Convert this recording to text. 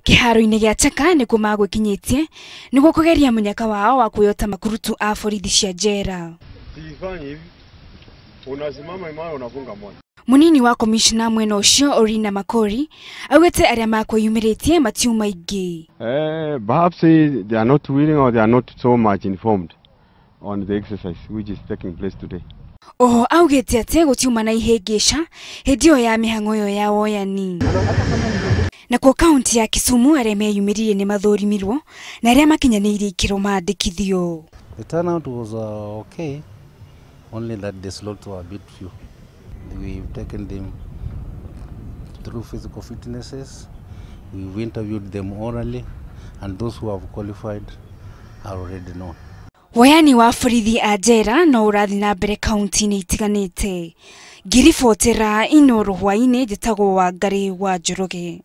Kĩharo-inĩ gĩa Chaka nĩkuo magwĩkinyĩtie nĩguo kũgeria mũnyaka wao wa kwĩyota makurutu a borithi cia njera. Sifanyi hivi, unasimama imara, unafunga moja. Munini wa komishona mwena ũcio Orina Makori augĩte arĩa makwĩyumĩrĩtie matiuma aingĩ. Perhaps they are not willing or they are not so much informed on the exercise which is taking place today. Oho augĩte atĩ gũtiuma na ihĩngĩca hĩndĩ ĩyo ya mĩhang'o ĩyo ya woyani. Nakuo kaunti ya Kisumu arĩa meyumĩririe nĩ mathũrimirwo na arĩa makinyanĩirie ikĩro mandĩkithio. The turnout was okay, only that the slots were a bit few. We've taken them through physical fitnesses, we've interviewed them orally, and those who have qualified are already known. Woyani wa borithi a njera no ũrathiĩ na mbere kaunti-inĩ itiganĩte. Ngiribotera Inooro hwaĩ-inĩ, njĩtagwo Wangarĩ wa Njoroge.